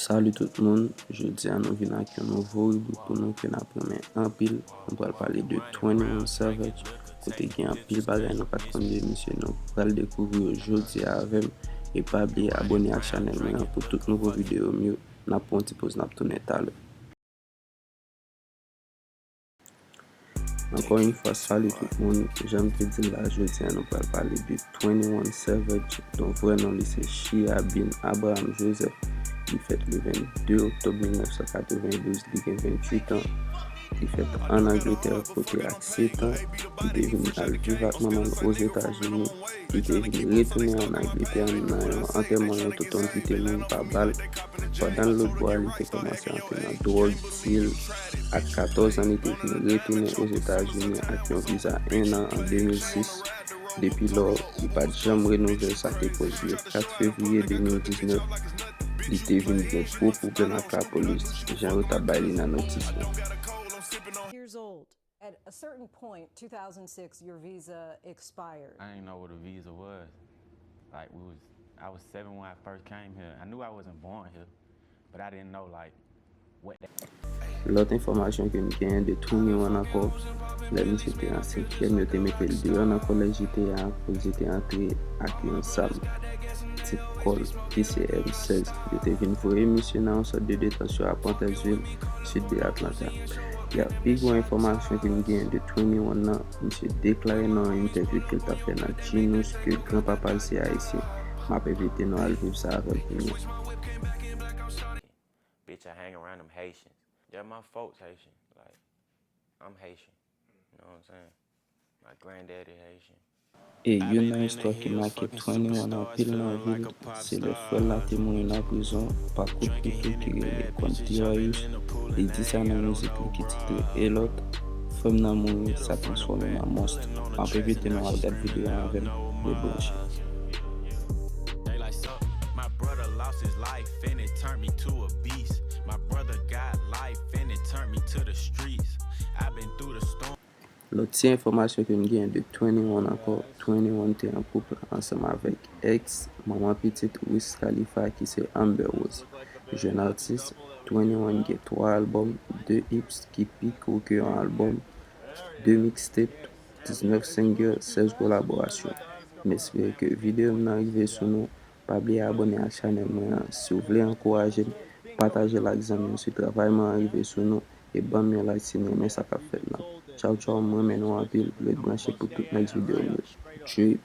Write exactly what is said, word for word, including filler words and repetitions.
Salut tout moun, jodi a nou vin ak yon nouvo ribrik pou nou ke n ap renmen anpil. Nou pral pale de Twenty One Savage, kote gen anpil bagay nou pa t konn de misye. Nou pral dekouvri yo jodi a avè m. E pa bliye abòne ak chanèl mwen an pou tout nouvo videyo m yo. N ap pran yon ti poz, n ap tounen talè. Ankò yon fwa, salut tout moun. Jan m te di l la, jodi a nou pral pale de Twenty One Savage, dont vrè non li se Shia Bin Abraham Joseph. Li fèt le vennde oktòb mil nèf san katrevendouz, li gen venntuit an. Li fèt ann Angletè, kote ak sèt an, li te vin al viv ak manman l Ozetazini. Li te vin retounen ann Angletè nan yon antèman yon tonton ki te mouri pa bal. Pandan l lòtbò a, li te kòmanse antre nan dwòg, dil. Ak katòz an, li te vin retounen Ozetazini ak yon viza en an an de mil sis. Depi lò, li pa t janm renouvle l, sa te koz le kat fevriye de mil diznèf, li te vin gen gwo pwoblèm ak lapolis, jan yo t ap bay li nan notis la. Years old. At a certain point, two thousand six, your visa expired. I didn't know what a visa was. Like we was, I was seven when I first came here. I knew I wasn't born here, but I didn't know like what that. Lòt enfòmasyon ke m genyen de Twenty One ankò, lè misye te an senkyèm, yo te mete l deyò nan kolèj li te ye a akoz li te antre ak yon zam tip Colt P C M sèz. Yo te vin voye misye nan yon sòt de detansyon a Panthèsville, sid de Atlanta. Ya, pi gwo enfòmasyon ke m genyen de Twenty One nan, misye deklare nan yon entèvyou ke l t ap fè nan Genius ke granpapa l se Ayisyen. M ap envite nou al viv sa avè l kounye a. Bitch, I hang around them Haitians. Yeah, my folks Haitian. Like, I'm Haitian. You know what I'm saying? My granddaddy Haitian. E youn nan istwa ki make Twenty One anpil nan vi l, se lè frè l la te mouri nan prizon pa kout kouto ki rele Quinterius. Li di sa nan mizik li ki titre Elot, frè m nan mouri, sa transfòme m an monst. M ap envite nou al gad videyo a avè m. Ret branche. They like suck. My brother lost his life and it turned me to a beast. My brother got life and it turned me to the streets. I've been through the storm. Lòt ti enfòmasyon ke m genyen de Twenty One ankò, Twenty One te an koup ansanm avèk ex manman pitit Wiz Khalifa ki se Amber Rose. Jèn atis, Twenty One gen twa albòm, de hips ki pi gwo ke yon albòm, de mixtape, diznèf single, sèz kolaborasyon. M espere ke videyo m nan rive sou nou. Pa bliye abòne ak chanèl mwen an. Si w vle ankouraje m, pataje l ak zanmi w si travay mwen an rive sou nou, e ban m yon like si n renmen sa k ap fèt la. Tchaw tchaw, m renmen nou anpil, ret branche pou tout next videyo m yo. Tchuiip.